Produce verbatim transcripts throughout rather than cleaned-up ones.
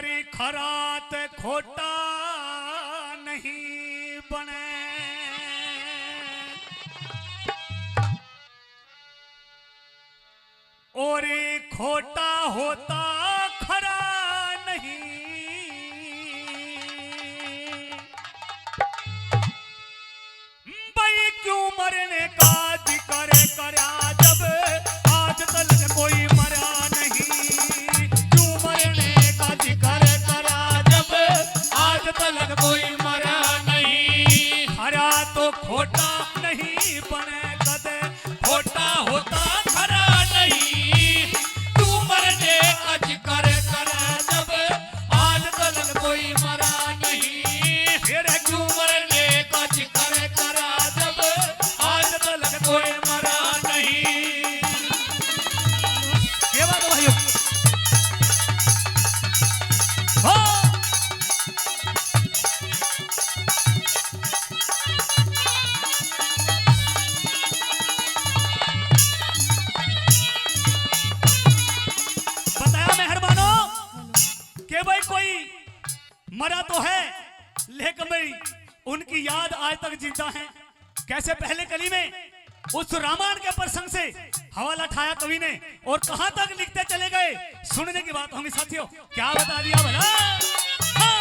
खरा ते खोटा नहीं बने, और खोटा होता खरा नहीं। भाई क्यों मरने का जिक्र करा जब आज तलक कोई मरा नहीं। क्यों मरने का जिक्र करा जब आज तलक कोई मरा नहीं। खरा तो खोटा नहीं बने कदे, खोटा होता खरा नहीं। क्यों मरने का जिक्र करा जब आज तलक कोई मरा नहीं। फिर क्यों मरने का जिक्र करा जब आज तलक कोई मरा नहीं। ये बात है भाइयों। हो। बताया मेहरबानों कि भाई कोई मरा तो है, लेकिन भाई उनकी याद आज तक जिंदा है। कैसे पहले कली में उस रामायण के प्रसंग से हवाला ठाया कवि ने और कहां तक लिखते चले गए, सुनने की बात होगी साथियों। क्या बता दिया भला? हाँ।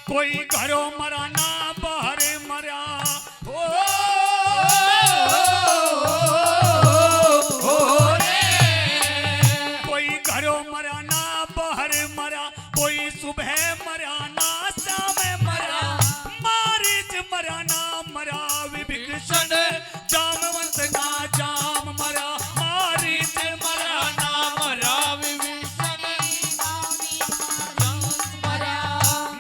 कोई घरों मरा ना बाहर मरा, ओ, ओ रे। कोई घरों मरा ना बाहर मरा, कोई सुबह मरा ना शाम मरा, मारीच मरा ना मरा विभीषण, जामवंत का जाम मरा, मारीच मरा ना मरा विभीषण,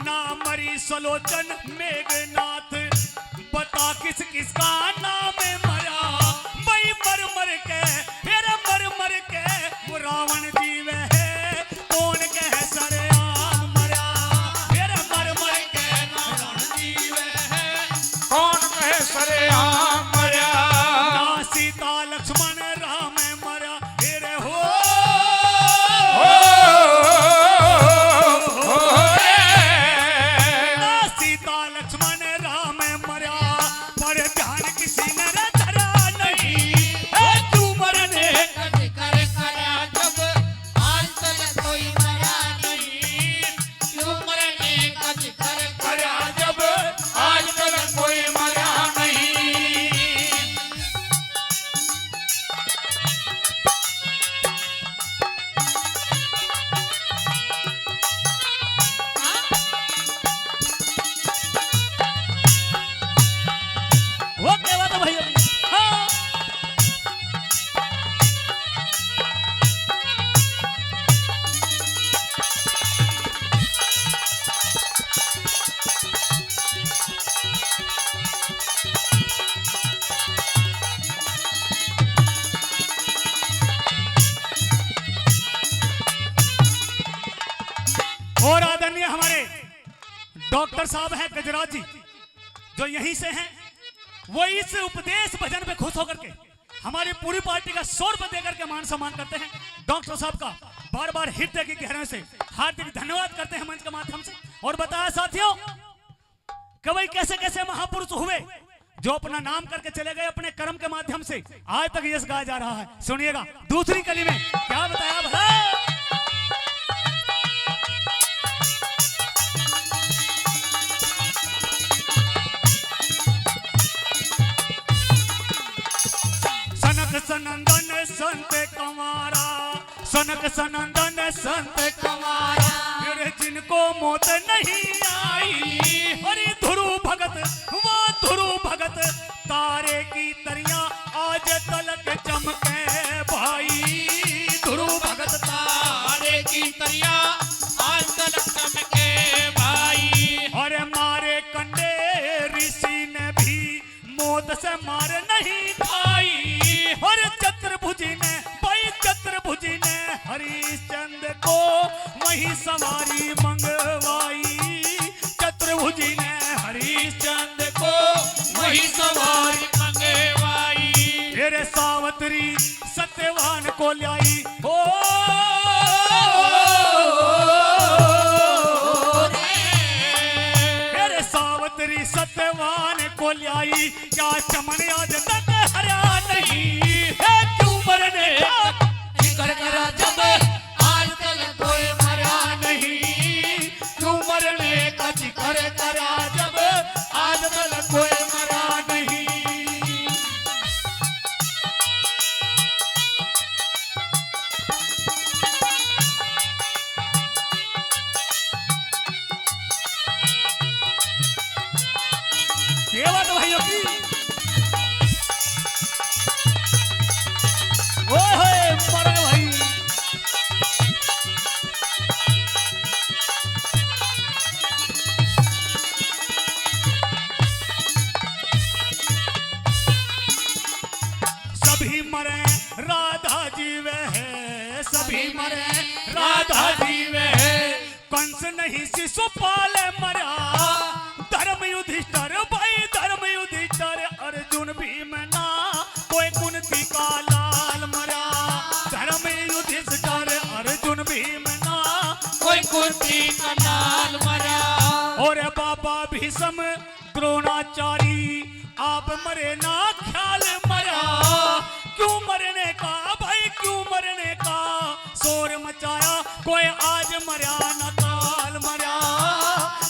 ना मरी सुलोचन मेघनाथ, बता किस किसका नाम मरा। भाई मर मर के, फिर मर मर के वो रावण जीवे है, कौन कहे सरेआम मरा। फिर मर मर के रावण जीवे है, कौन कहे सरेआम मरा। ना सीता लक्ष्मण राम मरा, फिर हो, हो, हो रे। ना सीता लक्ष्मण राम मरा, पर ध्यान किसी ने रे धरा नहीं। ए, क्यों मरने का जिक्र करा जब आज तलक कोई मरा नहीं। क्यों मरने का जिक्र करा जब आज तलक कोई मरा नहीं। वो क्या बात है भाई? हाँ। और आदरणीय हमारे डॉक्टर साहब हैं गजराज जी, जो यहीं से हैं, वो इस उपदेश भजन पे खुश होकर के हमारी पूरी पार्टी का सौ रुपए देकर के मान सम्मान करते हैं। डॉक्टर साहब का बार बार हृदय की गहराई से हार्दिक धन्यवाद करते हैं मंच के माध्यम से। और बताया साथियों, कि भाई कैसे कैसे महापुरुष हुए जो अपना नाम करके चले गए अपने कर्म के माध्यम से, आज तक यश गाया जा रहा है। सुनिएगा दूसरी कली में क्या बताया भला। सनक सनंदन संत कंवारा, सनक सनंदन संत कंवारा, फिर जिनको मौत नहीं आई। हरि ध्रुव भगत, वो ध्रुव भगत, तारे की तरियां आज तलक चमके भाई। ध्रुव भगत तारे की तरियां आज तलक चमके भाई। अरे मारे कंडे ऋषि ने भी मौत से मार नहीं खाई। और चतुर्भुजी ने, भाई चतुर्भुजी ने हरिश्चंद्र को वही सवारी मंगवाई। चतुर्भुजी ने हरि सत्यवान को ल्याई हो। अरे सावित्री सत्यवान को ल्याई, क्या चमन आज तक हरा नहीं है? क्यों मरने का जिक्र करा जब आज तक कोई मरा नहीं? क्यों मरने का जिक्र करा जब आज तक कोई मरा नहीं? ये बात भाइयों की। ओए होए, मरन भाई। सभी मरे राधा जीवे है, सभी मरे राधा जीवे है। कंस नहीं शिशुपाल मरा, धर्म युधिष्ठिर भाई, धर्म युधिष्ठिर, अर्जुन भीम ना, कोई कुंती का लाल मरा। धर्म युधिष्ठिर, अर्जुन भीम ना, कोई कुंती का लाल मरा। और बाबा भीष्म द्रोणाचारी, आप मरे ना ख्याल मरा। क्यों मरने का भाई, क्यों मरने का शोर मचाया, कोई आज मरा ना काल मरा।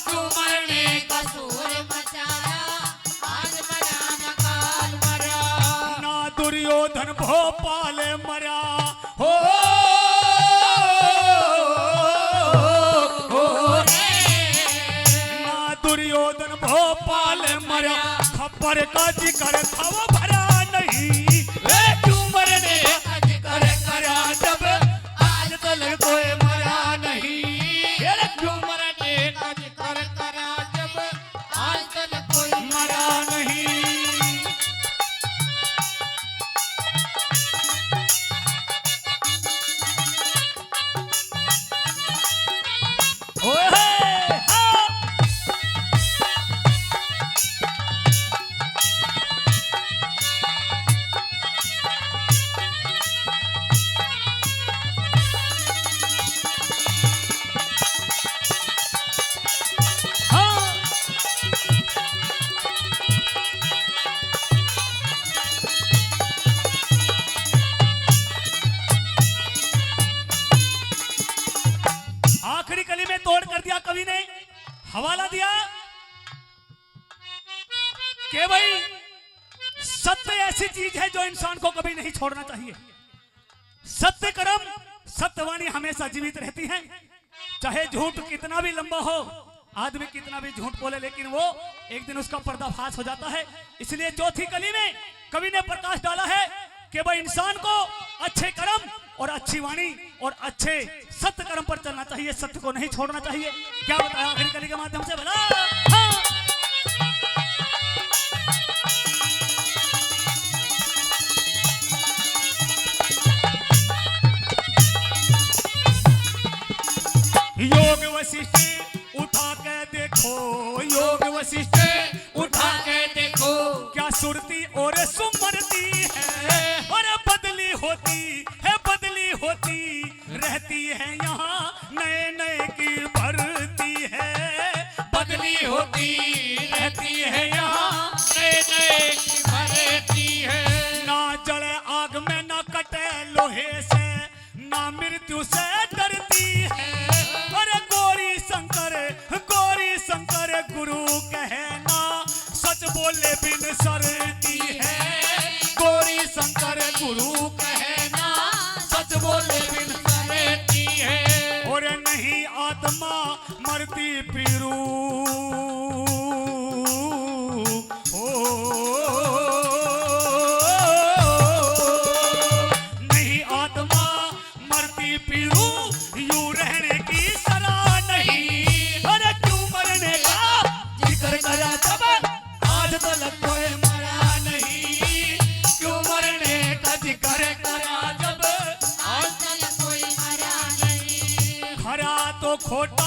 क्यों मरने का शोर मचाया, आज मरा ना काल मरा। ना दुर्योधन भोपाल मरा हो, हो रे। ना दुर्योधन भोपाल मरा, खप्पर का जिक्र था वो भरा नहीं। ए, क्यों मरने का जिक्र करा जब आज तक कोई मरा नहीं? ए, क्यों मरने का जिक्र करा जब आज तक कोई मरा नहीं? ओए होए, हाँ। हाँ। आखिरी कली में तोड़ कर दिया कवि ने, हवाला दिया कि भाई, सत्य ऐसी चीज है जो इंसान को कभी नहीं छोड़ना चाहिए। सत्य कर्म, सत्य वाणी हमेशा जीवित रहती है। चाहे झूठ कितना भी लंबा हो, आदमी कितना भी झूठ बोले, लेकिन वो एक दिन उसका पर्दाफाश हो जाता है। इसलिए चौथी कली में कवि ने प्रकाश डाला है कि भाई, इंसान को अच्छे कर्म और अच्छी वाणी और अच्छे सत्य कर्म पर चलना चाहिए, सत्य को नहीं छोड़ना चाहिए। क्या बताया आखिरी कली के माध्यम से भला? हाँ। योग वशिष्ठ उठा के देखो, योग वशिष्ठ उठा के देखो, क्या सुरती और सुमरती है, और बदली होती है, बदली होती रहती है यहाँ नए नए की भरती है, बदली होती रहती है यहाँ नए नए की भरती है। ना जले आग में, ना कटे लोहे से, ना मृत्यु से डरती है। अरे गौरी शंकर, गौरी शंकर गुरु कहना, सच बोले बिन सरती है। गौरी शंकर गुरु कहना, सच बोले बिन सरती है। और नहीं आत्मा मरती पीरू, ओ, नहीं आत्मा मरती पीरू, यूं रहने की सलाह नहीं। अरे क्यों मरने का जिक्र करा जब आज तक कोई मरा नहीं? क्यों मरने का जिक्र करा जब आज तक कोई मरा नहीं? खरा तो खोटा